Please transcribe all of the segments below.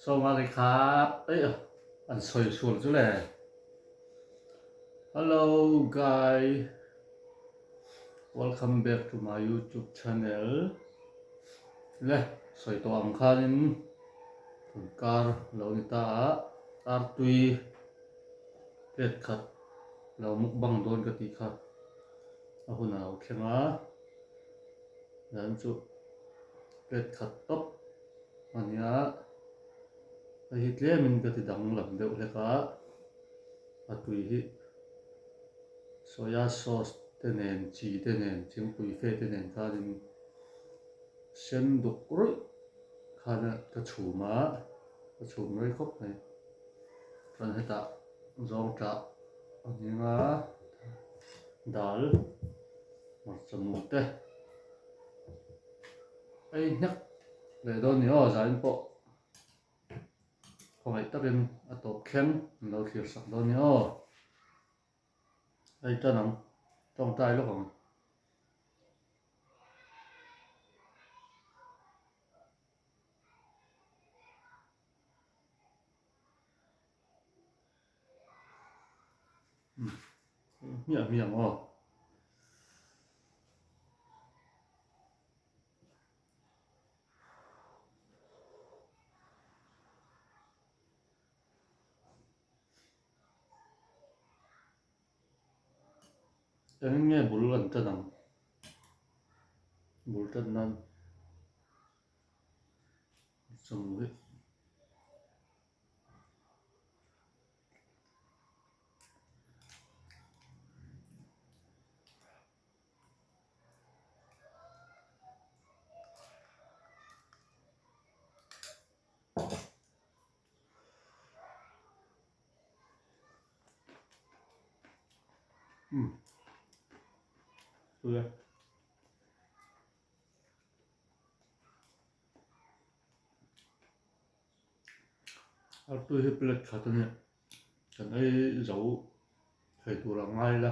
Sawmari kha eih a an sawi sual chu le. Hello guy welcome back to my youtube channel le sawi tawh ang khanin tun kar lo ni ta a artui plate khat lo mukbang dawn ka tih kha a hun a lo thleng a dan chu plate khat tawp a nia hei hi tlemin ka ti danglam deuh hlek a a tui hi soya sauce te nen chi te nen thingpui fe te nen khanin sen duk ruih khan ka chhum a ka chhum rei khawp mai chuan hetah zawng tah a hming a dal hmarcha mu te ei hnek leh dawn ni aw zain pawh khawngaih takin a tawp thleng an lo thlir sak dawn ni aw ei tan ang tawngtai lawk ang. Hmiah hmiah ang aw. Eng nge bul an tan ang? Bul tan nan chawmawih. Umm tui a. Artui hi plate khat a nia kan ei zo thei tur a ngai la.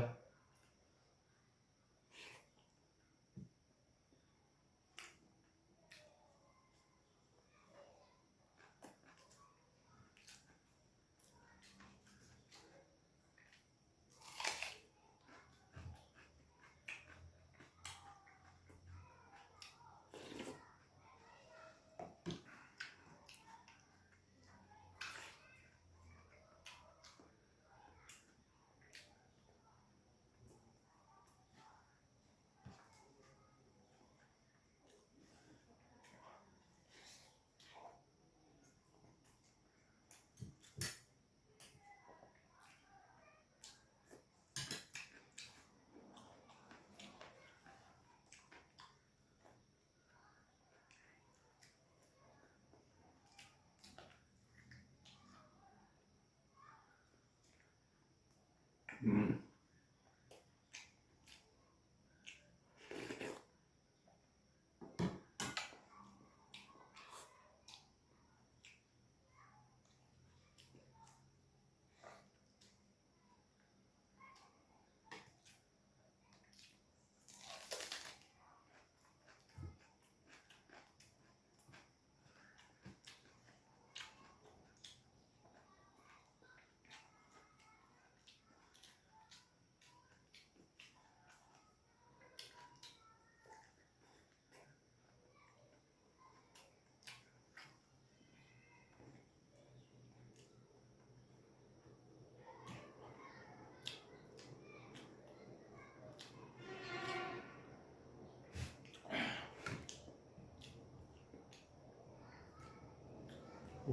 Umm.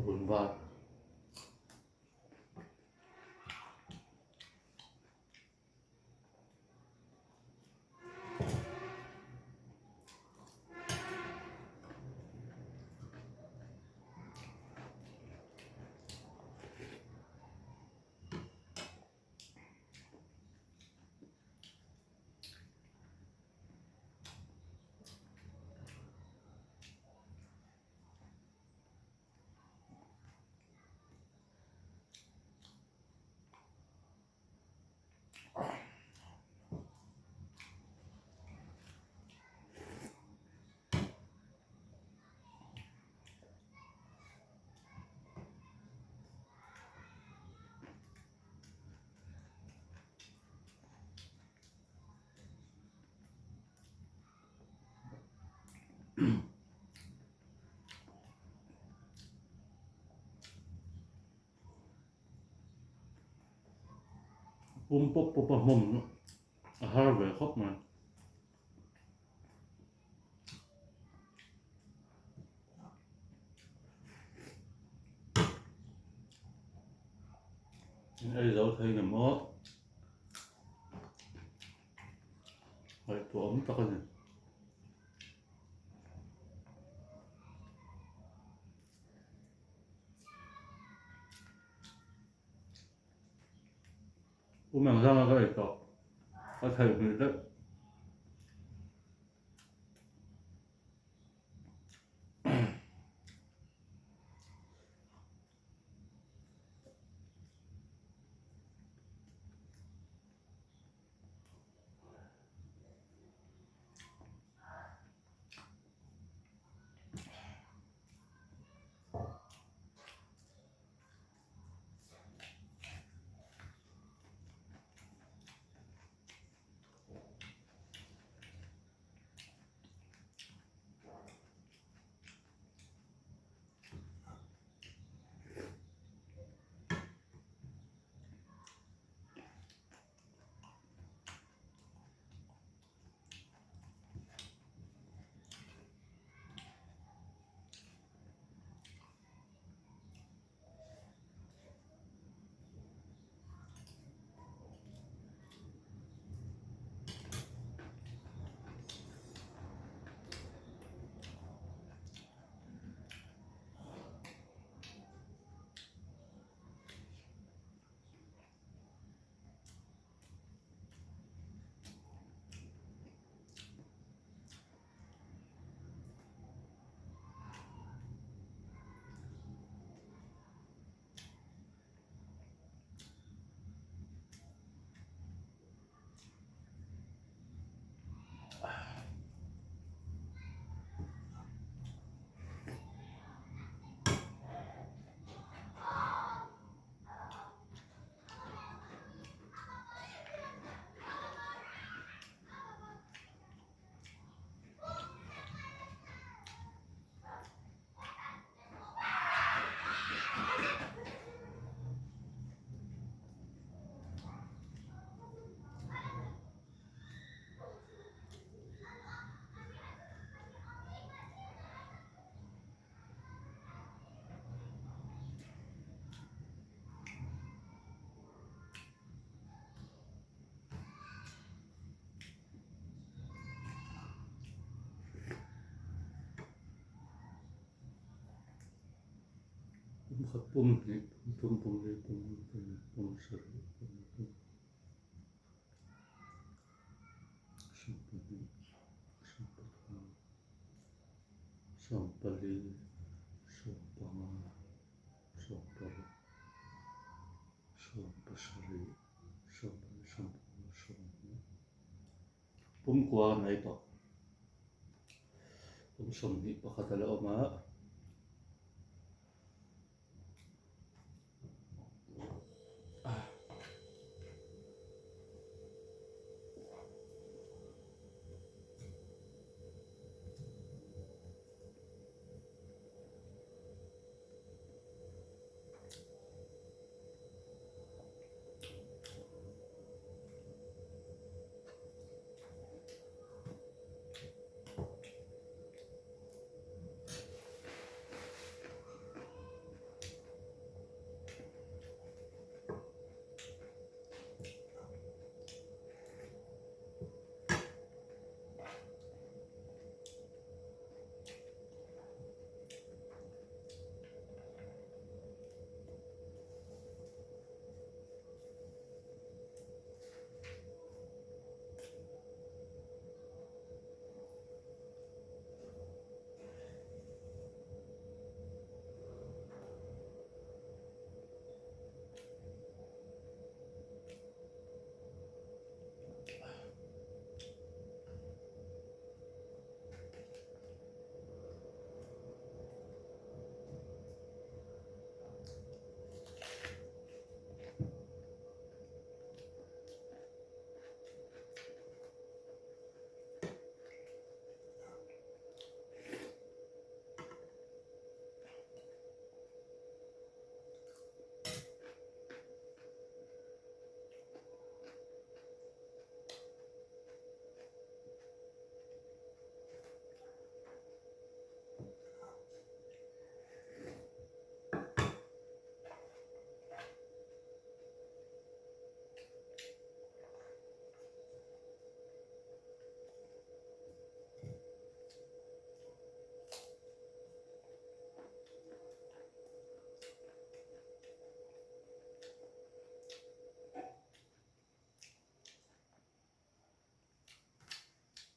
Hun var. Pum pawp pawp a hmawm a har ve khawp mai. Ei zo thei ni maw? Ngaihtuah awm tak a ni. Pum ang zanga ka ei tawh ka thei hmel daih. Pum khat pum hnih pum thum pum li pum nga pum ruk pum sarih pum pathum sawmpahnih sawmpathum sawmpali sawmpanga sawmparuk sawmpasarih sawmpahnih sawmpakua sawmhnih pumkua a nei tawh pum 21 a la awm a.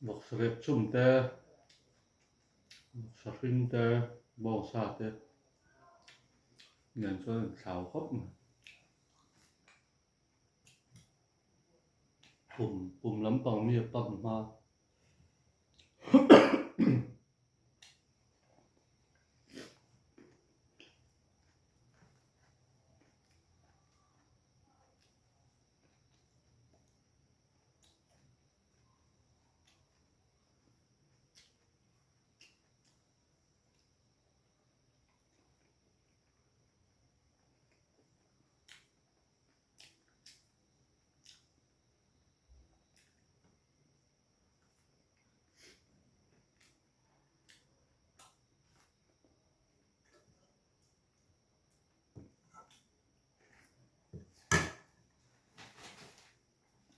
Vawksa rep chum te, vawksa hring te, bawngsa te nen chuan an thlau khawp mai. Pum pum lampang mi a pump hma.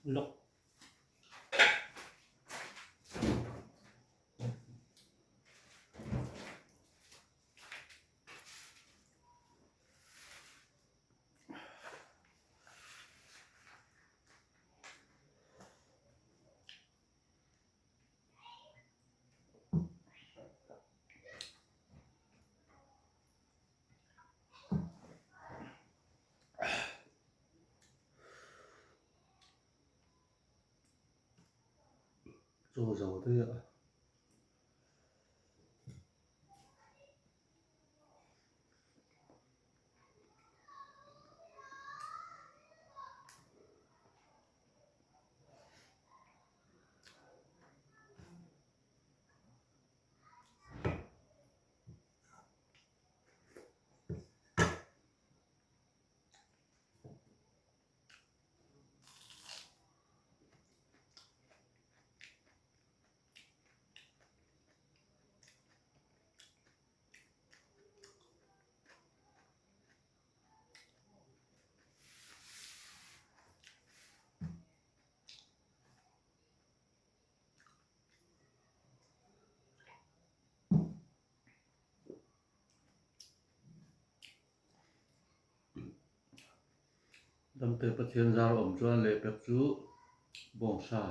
Lawk. Chaw zo daih a. Damte Pathian zar awm chuan lehpek chu bawngsa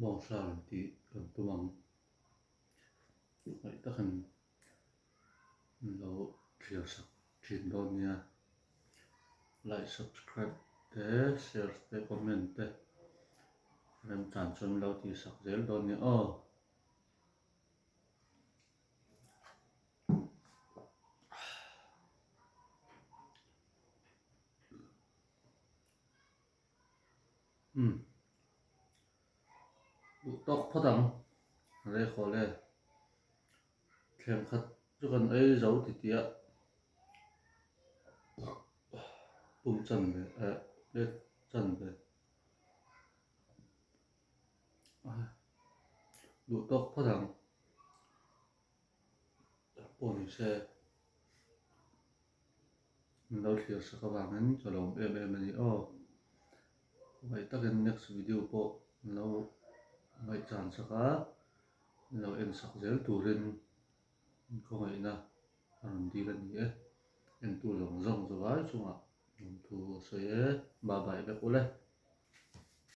bawngsa rawn tih kan tum ang ngaih takin an lo thlir sak thin dawn nia like subscribe te share te comment te remchan chuan lo tih sak zel dawn nia aw. Umm duh tawk phawt ang rei haw le thleng khat chu kan ei zo ti tih a pum chan ve eh plate chan ve. Duh tawk phawt ang pawh ni se min lo thlir sak avangin ka lawm em em a ni aw. Ngaih takin next video pawh min lo ngaihchan sak a, min lo en sak zel turin khawngaihna a rawn dil a ni e. Entu zawng zawng chu vai chungah lawmthu a sawi e. Bye bye vek ule.